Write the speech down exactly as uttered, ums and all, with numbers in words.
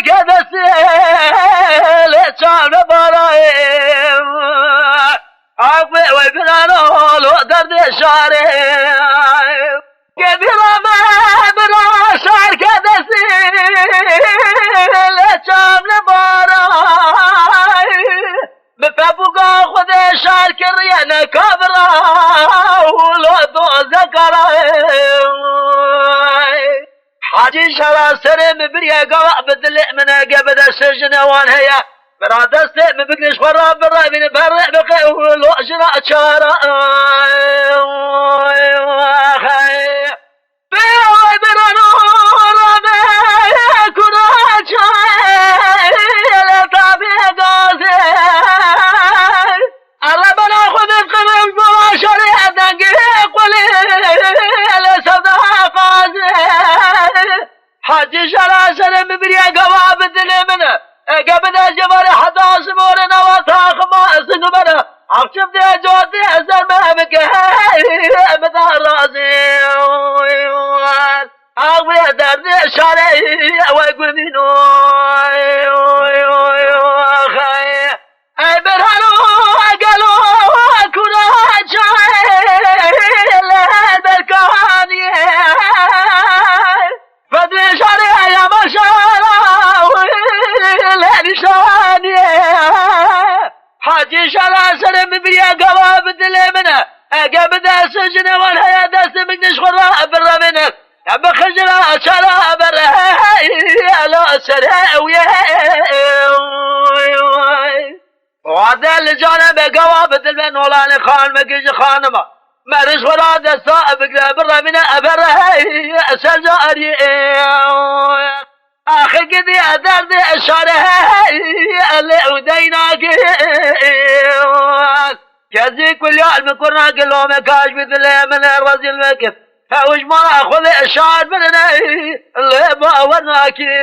Kedesî lê çavle barayê. Hak be wey binano lo derdê şarê. Kedî rame bira şar kedesî lê çavle barayê. Bi pepûka Xwedê şar kiriye ne kabira û lo doze kara. Hacî şara serê min biriye gava bi dilê min e, ge bi destê jinê wan heye. Bira destê min bigre ji xwe re birevîne, berê biqe û lo jina çara. Bê birano rabe kura çayê le tabê gazê. Erebena xwe dizqibim gola şerê dengê qulê le sevda qazê. Hacî şera şerê min biriye gava bi dilê min e. Ege bide ji varê heda ji morê nava taxima zingmene. Aqçim dê cotê ezer me bike, hey, bida razê. Ax wê derdê şarê ew e gumîno. Ey berhano gelo kura çayê le berkaniyê. Fedê şarê ya maşara le nîşaniyê. Hacî şara serê min biriye gava bi dilê min e. Ege bi destê jinê wan heye destê min ji xwe re birevîne. Em bi xijila çara bere ela serê ew yê. Wade li canê be gava bi dil be nolanê xanime gije xanima. Meriş xwe ra desta bigre birevîne ebere hey ser cariyê. Axir gidî derdê şare hey lê ew deynakê. Kezî kulya min kurna gilome kaş bi dilê min rezîl vekir. Hewş mala xwe lê şar birine lê bawer nakê.